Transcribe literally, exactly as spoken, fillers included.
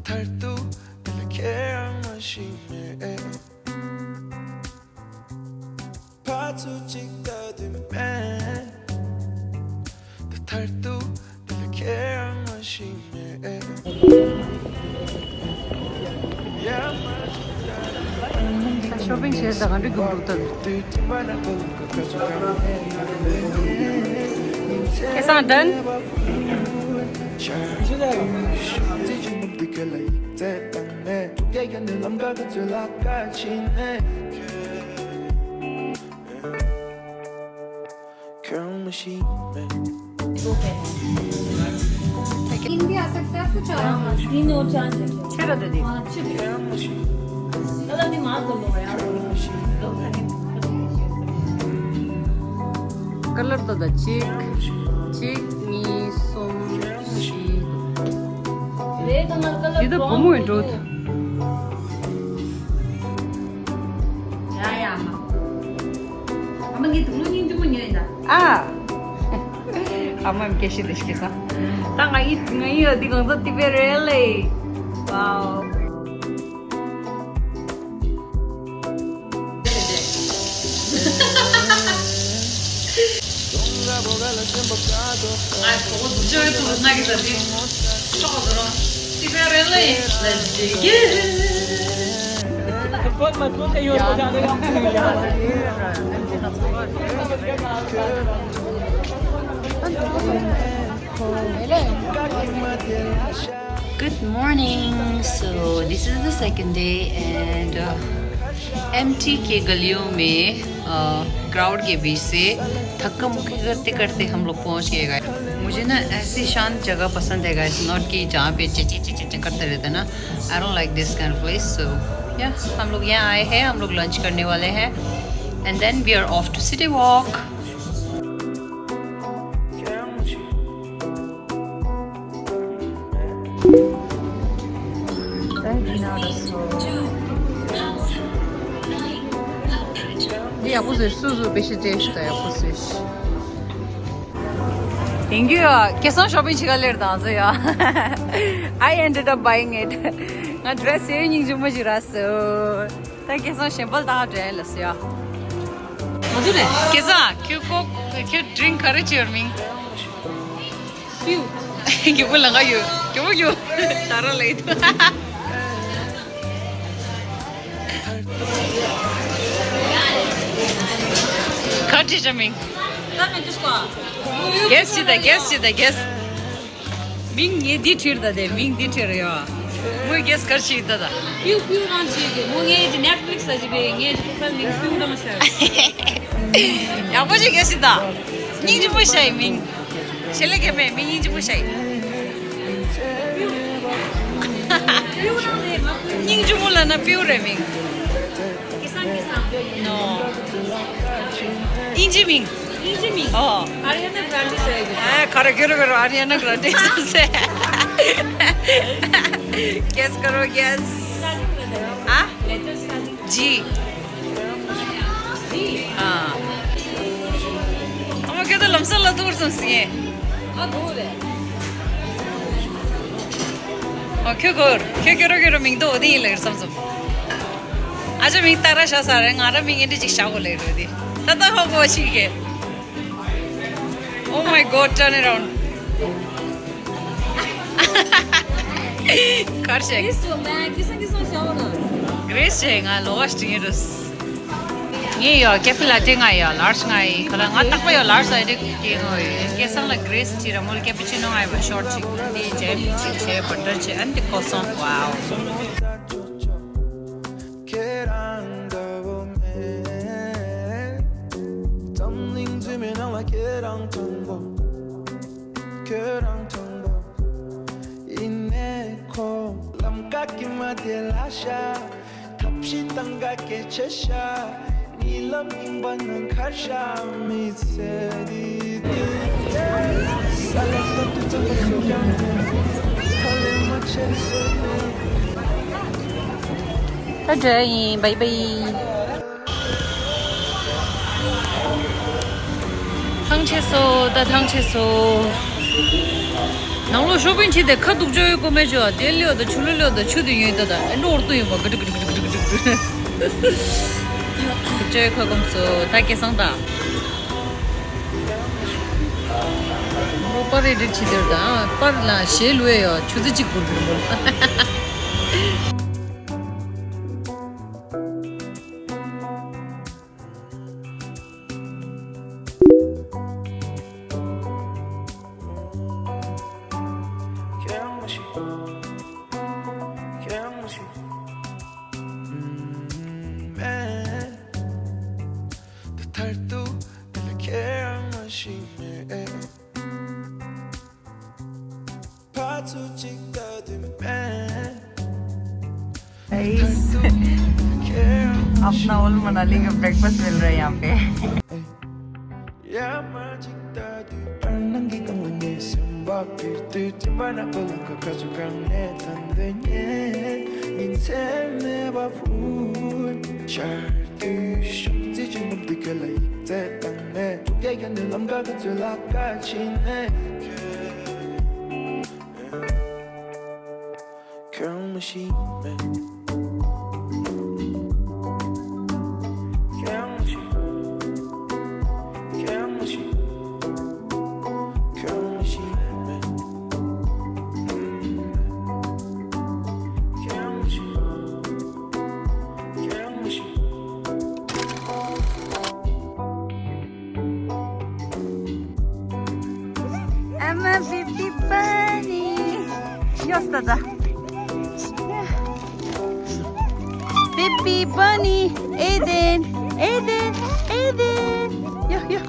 མཐར་ཐུག་འདི་ལ་ཁྱེད་རང་མ་ཤེས་མེད། ཕར་ཚུར་གཅིག་ལྟ་དུས་མེད། ད་མཐར་ཐུག་འདི་ལ་ཁྱེད་རང་མ་ཤེས་མེད། ཤོ་པིང་བྱས་ད་ག་འདྲ་གི་འདུག་ད། ཁེ་སང་ཌན། ཁྱོད་རང་མ་ཤེས་མེད། हिंदी आ सकता है कुछ और? तीन और चार। छह बता दे। हाँ, छह। गलती माफ कर दो यार। ཀ་ལར་ད་ད་གཅིག་གཅིག་གཉིས། གསུམ། བཞི། རེད། ད་ང་ཀ་ལར། འདི་ད་བུ་མོ་ཡིན་འགྲོ། ཡ་ཡ། ཨ་མ་ངའི་དུག་ལོག་སྙིང་རྗེ་མོ་ཉོས་ཡིན་ད། ཨ། ཨ་མ་མི་སྐད་ཤེས་དེ་ཤེས་ས། ད་ང་ཡི་ང་ཡི་འདི་གང་ཚ་ཏི་པེ་རེད་ལེ། ཝའོ། Good morning. So this is the second day and uh, M T गलियों में क्राउड के बीच से धक्का मुक्की करते करते हम लोग पहुंच गए गाइस। मुझे ना ऐसी शांत जगह पसंद है गाइस, नॉट कि जहाँ पे चे चे चे चे चे करते रहते हैं ना। I don't like this kind of place. So yeah, हम लोग यहाँ आए हैं, हम लोग लंच करने वाले हैं and then we are off to city walk. འདི་ཡག་པོ་བཟོས། སུ་སུ་པེ་ཤི་ཏྲེ་ཤི་ད་ཡག་པོ་བཟོས་ཤི། ཡིན་རྒྱུ་ཡ། ཁེ་སང་ཤོ་པིང་བྱེད་ག་ལེར་དང་ཟེར་ཡ། I ended up buying it. ང་ཌི་རེ་སི་སེ་སྙིང་རྗེ་མོ་ཞིག་རག་སོང་། ད་ཁེ་སང་གཞན་པ་ལ་ད་ཌི་རེ་སི་ལ་སོ་ཡ། ང་ཚོ་རེད། ཁེ་སང་ཁྱོད་ཀོ་ཁྱོད་ཌི་རིང་ག་རེ་བྱེད་ཡོད་མིང་། ཡུ། རྒྱུ་བུ་ལ་ང་ཡོད། རྒྱུ་བུ་ཡོད། ད་ར་ལེ། ག་བྲིས་བྱ་མིང་། གེ་སི་བྱེད་ད་གེ་སི་བྱེད་ད་གེ་སི། མིང་ངས་འདི་བྲིས་ད་དེ་མིང་འདི་བྲིས་ཡོད། མོས་གེ་སི་ག་རེ་བྱེད་ད་ད། པིའུ་པིའུ་རང་བྱེད་ཀྱི་མོ་ངས་ཀྱི་ནེཊ་ཕི་ལིག་སི་ཟ་བྱེད་པའི་ངས་ཀྱི་པོ་རོ་ཕའིལ་མིང་པིའུ་རང་བྱ། ཡག་པོ་ཞིག་གེ་སི་ད། སྙིང་རྗེ་མོ་ཞིག་ཡིན་མིང་། ཆེ་ལེ་གེ་མེ་མི་སྙིང་རྗེ་མོ་ཞིག་ཡིན། སྙིང་རྗེ་མོ་ལབ་ན་པིའུ་རེད་མིང་། ནོ། དབྱིན་ཇི་མིང་། དབྱིན་ཇི་མིང་། ཨོ། Ariana Grande ཟེར་གྱི། ཨ། ག་རེ་ག་རེ་ག་རེ། Ariana Grande ཟེར། གེ་སི་ག་རེ་གེ་སི། ཨ། ཇི། ཨ། ཨ་མ་ཁྱོད་ད་ལམ་སང་ལ་ཐུག་སོང་ཟིན། ཨ་ཁྱོད་གོ། ཁྱོད་ཁྱོད་རོ་ཁྱོད་རོ་མིང་དོ་འོ་དེ་ཡིན་ལ་ཡོད་བསམ་སོང་། ཨ་ཅག་མིང་ཏག་ར་ཤ་ས་རེད། ང་ར་མིང་ཨེ་འདྲ་ཅིག་བཞག་གོ་ལེ་རོ་དེ། ད་ད་ཧོ་གོ་ཞིག་གེ། Oh my God, turn around. གར་ཞིག Grace ང་ལོ་བ་ཞིག་ཡིན་རུས། ངས་ཡོ་ཀེ་ཧྥེ་ལ་ཏེ་ང་ཡོ་ལར་ང་ཡི་ཁ་ལ་ང་རྟག་པ་ཡོ་ལར་ཨེ་འདྲ་སྐྱེ་ངོ་ཡོད། སྐྱེ་སང་ལ་གྷི་རེ་སི་ཅི་ར་མོལ་ཀེ་པི་ཅི་ནོ་ང་ཡི་བ་ཤོར་ཅིག་དེ་ཇེམ་ཅིག་བྱས་བ་ཏྲ་ཅིག་ཨན་དེ་ཀོ་སོང་། Wow. ཁྱེད་རང་འདྲ་བོ་མེད། འཛམ་གླིང་འཛུལ་མའི་ནང་ལ་ཁྱེད་རང་དང་པོ། ཁྱོད་རང་དང་པོ་ཡིན་ནས་ཁོ། ལམ་ཀ་གི་མ་དེ་ལ་ཤ། ཐབས་ཤེས་དང་ག་སྐད་ཆ་ཤ། ཉི་ལམ་ཡིན་པ་ན་ཁར་ཤ་མི་ཚེ་འདི། ས་ལ་ལྟ་དུས་ཙམ་པ་སུ་ཀྱང་མེད། ཁ་ལས་མ་ཆད་སོ་ནས། ད་འདྲ་ཡིན། བའི་བའི། ཐང་ཆད་སོ། ད་ཐང་ཆད་སོ། ནང་ལོགས་ཤོ་པིང་བྱས་ཏེ་ཁ་ཐུག་ཅོ་ཡོད་གོ་མེད་ཅོ་དེ་ལེའོ་ད་ཆུ་ལོ་ལེའོ་ད་ཆུ་དེ་ཡོད་ད་ད་ཨེ་འགྲོ་འོར་ཏུ་ཡོད་མ་ག་ཀྲིག་ཀྲིག་ཀྲིག་ཀྲིག་ཀྲིག་ཀྲིག་ཅོ་ཡོད་ཁ་སྐོམ་སོ་ད་སྐལ་བཟང་ད། རོ་པར་རེ་ཌི་ཆི་དེར་ད་པར་ལ་ཞེ་ལུས་ཡོད་ཆུ་ཚོད་གཅིག་འགོར་གི་རེད་མོ་ལ། गाइस, अपना ओल्ड मनाली का ब्रेकफास्ट मिल रहा है यहाँ पे। I'm a baby bunny. Yes, Dada. Baby bunny. Aiden. Aiden. Aiden. Yo, yo.